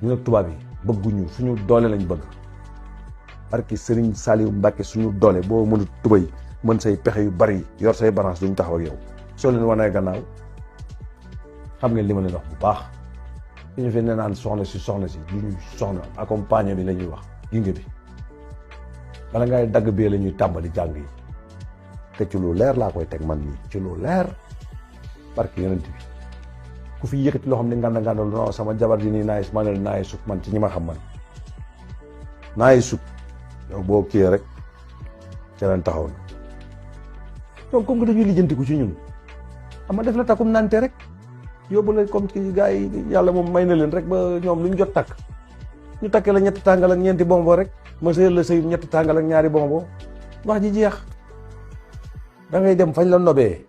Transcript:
ñu nag tubaab yi bëgguñu, suñu doole lañ bëgg. barki Serigne Saliou Mbacke suñu doole boo mënut tubay mën say pexe yu bari yor say balance duñ taxaw ak yow soo leen wanee gannaaw xam ngeen li ma leen wax bu baax. fi ñu fi ne naan soxna si li ñuy soxna accompagné bi la ñuy wax ginge bi bala ngay dagg bee la ñuy tàmbali jàng yi te ci lu leer laa koy teg man nii ci lu leer barki yonent bi ku fi yëkkati loo xam ne nganda non sama jabar ji nii naay ma ne naay suk man ci ñi ma xam man naay suk yow boo kii rek ca leen taxaw na donc comme que dañuy lijjantiku ci ñun ama def la takkum nante rek yóbbu la comme ci gars yi yàlla moom may na leen rek ba ñoom lu ñu jot takk ñu takkee la ñetti tàngal ak ñeenti bonbon rek ma sëyal la sëy ñetti tàngal ak ñaari bonbon wax ji jeex da ngay dem fañ la nobee